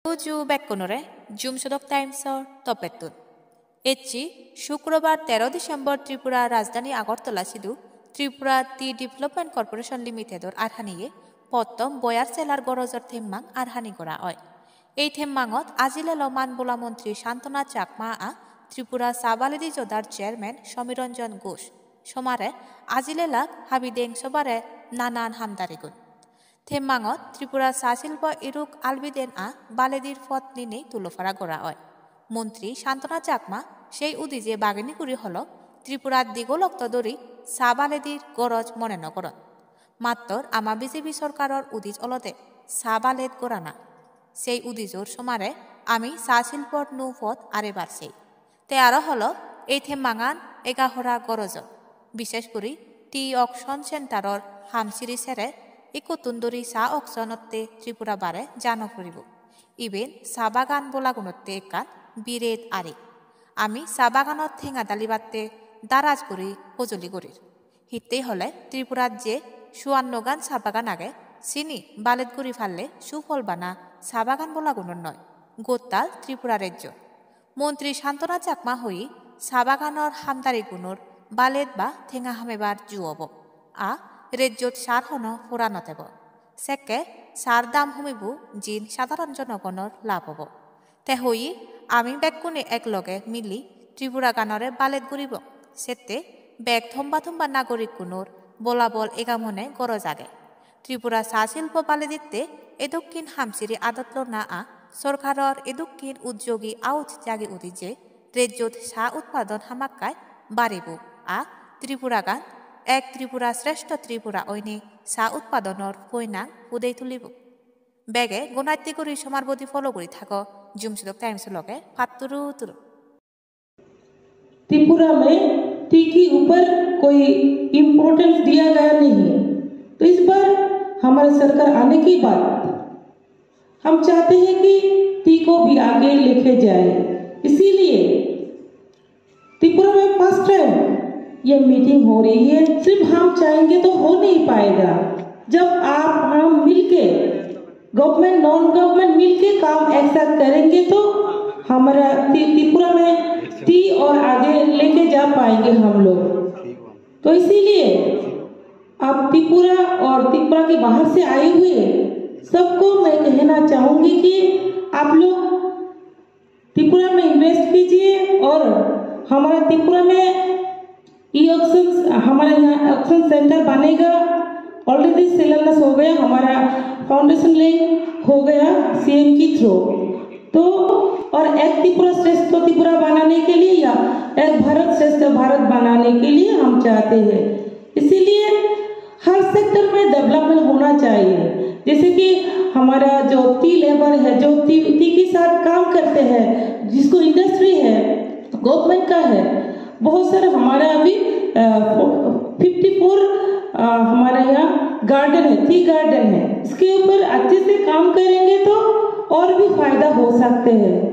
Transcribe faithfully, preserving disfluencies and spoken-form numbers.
Uju bekkunore Jum Sodok Times-or toppettun. Ecche Shukrobar tero December Tripura rajdhani Agartala sidu Tripura Tea Development Corporation Limited-or arhaniye pottom boyar selar gorojor temmang arhani gora oi. Ei temmangot ajil elo manbola montri Santana Chakma a Tripura Cha Baledi Jodar chairman Somiranjan Ghosh. Somare ajil elak habideng sobare nanan hamdarigun. Temmangot Tripura Cha Silpo Iruk Albiden a baledir pot ninei tulopara gora oi. Montri Santana Chakma sei udije bagini guri holo Tripurat digol okto dori cha baledir goroj mone no goron. Mattor ama B J P sorkaror udij olode cha baled gorana. Sei udijor somare ami cha silpor nuo pot arebar sei. Te aro holo ei temmangan egahora gorojor. Bishesh guri tea auction center-or ham siri sere ikkottun dori cha auction-otte Tripura bare jano puribo. Iben cha bagan bolagunotte ekkan biret ari. Ami cha baganot tenga dalibatte daraj guri hojoli gorir. Hittey hole Tripurat je suannogan cha bagan age, sini baled guri palle sufol bana cha bagan bolagunor noi, gottal Tripura rejjo. Montri Santana Chakma hoi cha baganor hamdarigunor baled ba tenga hamebar ju obo. A rejjot char hono pora no tebo. Sekke char dam homibo jin sadharon jonogonor lab obo. Te hoi ami bekkune ek loge mili Tripura ganore baled guribo. Sette bek thomba thomba nagorikkunor bolabol egamone goroj age. Tripura cha silpo baleditte edokkin hamsiri adot lona a sorkaror edokkin udjogi aut jagi udije rejjot cha utpadon hamakkai baribo a Tripuragan ek Tripura Shrestho Tripura oine cha utpadonor poinang pudei tulibo. Bege gonatte guri somar bodi follow guri thago Jum Sodok Times loge. Patturu turu. Tripura में टी के ऊपर कोई इम्पोर्टेंस दिया गया नहीं है, तो इस बार हमारे सरकार आने के बाद हम चाहते हैं कि टी को भी आगे लेके जाए। इसीलिए त्रिपुरा में फर्स्ट टाइम ये मीटिंग हो रही है। सिर्फ हम चाहेंगे तो हो नहीं पाएगा। जब आप हम मिलके, गवर्नमेंट नॉन गवर्नमेंट मिलके काम ऐसा करेंगे तो हमारा त्रि- त्रिपुरा में टी और आगे लेके जा पाएंगे हम लोग। तो इसीलिए आप त्रिपुरा और त्रिपुरा के बाहर से आए हुए सबको मैं कहना चाहूंगी कि आप लोग त्रिपुरा में इन्वेस्ट कीजिए और हमारा त्रिपुरा में ई ऑक्शन, हमारे यहाँ ऑक्शन सेंटर बनेगा। ऑलरेडी शिलान्यास हो गया, हमारा फाउंडेशन लेइंग हो गया सीएम की थ्रू। तो और एक त्रिपुरा श्रेष्ठ त्रिपुरा बनाने के लिए या एक भारत श्रेष्ठ भारत बनाने के लिए हम चाहते हैं। इसीलिए हर सेक्टर में डेवलपमेंट होना चाहिए। जैसे कि हमारा जो टी लेबर है, जो टी, टी के साथ काम करते हैं, जिसको इंडस्ट्री है, गवर्नमेंट का है, बहुत सारे हमारे अभी फिफ्टी फोर हमारे यहाँ गार्डन है, टी गार्डन है। इसके ऊपर अच्छे से काम करेंगे तो और भी फायदा हो सकते हैं।